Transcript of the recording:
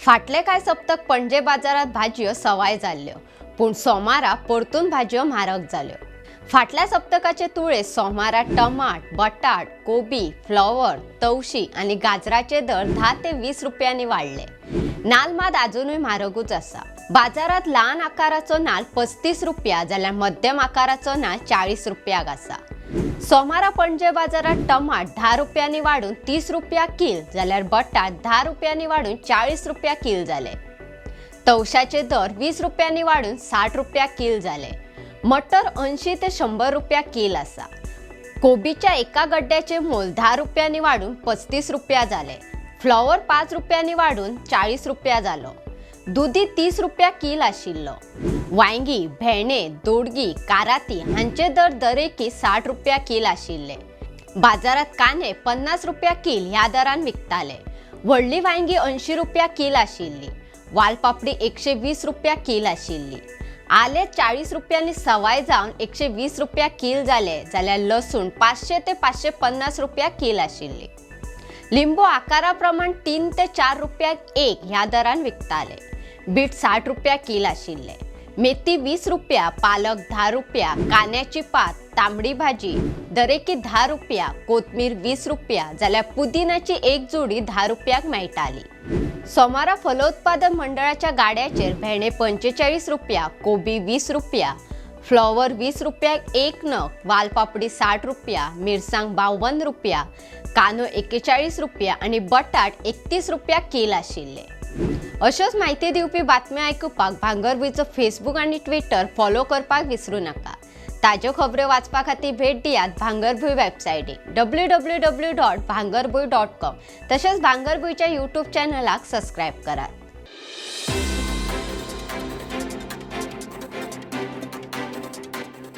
फाटले कांय सप्तक पणजे बाजारात भाजयो सवाय जाल्ल्यो, पूण सोमारा परतून भाजयो म्हारग जाल्यो. फाटल्या सप्तकाचे तुळेंत सोमारा टमाट, बटाट, कोबी, फ्लॉवर, तवशी आनी गाजराचे दर 10 ते 20 रुपयांनी वाडले. नाल मात आजुनूय म्हारगूच आसा. बाजारात ल्हान आकाराचो नाल 35 रुपया जाल्यार मध्यम आकाराचो नाल 40 रुपयाक आसा. सोमारा पणजे बाजारात टमाट 10 रुपयांनी वाडून 30 रुपया कील जाल्यार बटाट 10 रुपयांनी वाडून 40 रुपया कील जाले. तवशाचे दर 20 रुपयांनी वाडून 60 रुपया कील जाले. मटर 80 ते 100 रुपया कील आसा. कोबीच्या एका गड्ड्याचे मोल 10 रुपयांनी वाडून 35 रुपया जाले. फ्लॉवर 5 रुपयांनी वाडून 40 रुपया जालो. दुदी 30 रुपया कील आशिल्लो. वांयगी, भेंडे, दोडगी, काराती हांचे दर दरेकी 60 रुपया कील आशिल्ले. बाजारात कांदे 50 रुपया कील ह्या दरान विकताले. व्हडली वांयगी 80 रुपया कील आशिल्ली. वालपापडी 120 रुपया कील आशिल्ली. आले 40 रुपयांनी सवाय जावन 120 रुपया कील जाले, जाल्यार लसूण 500 ते 550 रुपया कील आशिल्ली. लिंबू आकारा प्रमाण 3 ते 4 रुपयाक एक ह्या दरान विकताले. बीट 60 रुपया कील आशिल्ले. मेथी 20 रुपया, पालक 10 रुपया, कांद्याची पात, तांबडी भाजी दरेकी 10 रुपया, कोथमीर 20 रुपया जाल्यार पुदिनाची एक जोडी 10 रुपयाक मेळटाली. सोमारा फलोत्पादन मंडळाच्या गाड्याचेर भेंडे 45 रुपया, कोबी 20 रुपया, फ्लॉवर 20 रुपयाक एक नग, वालपापडी 60 रुपया, मिरसांग 52 रुपया, कांदो 41 रुपया आनी बटाट 31 रुपया कील आशिल्ले. अश्योच म्हायती दिवपी बातम्यो आयकुपाक भांगरभूंयचो फेसबूक आनी ट्विटर फॉलो करपाक विसरूं नाका. ताज्यो खबऱ्यो वाचपा खातीर भेट दियात भांगरभूंय वेबसायटीक www.bhangarbhuin.com. तशेंच भांगरभूंयच्या यूट्यूब चॅनलाक सबस्क्रायब करात.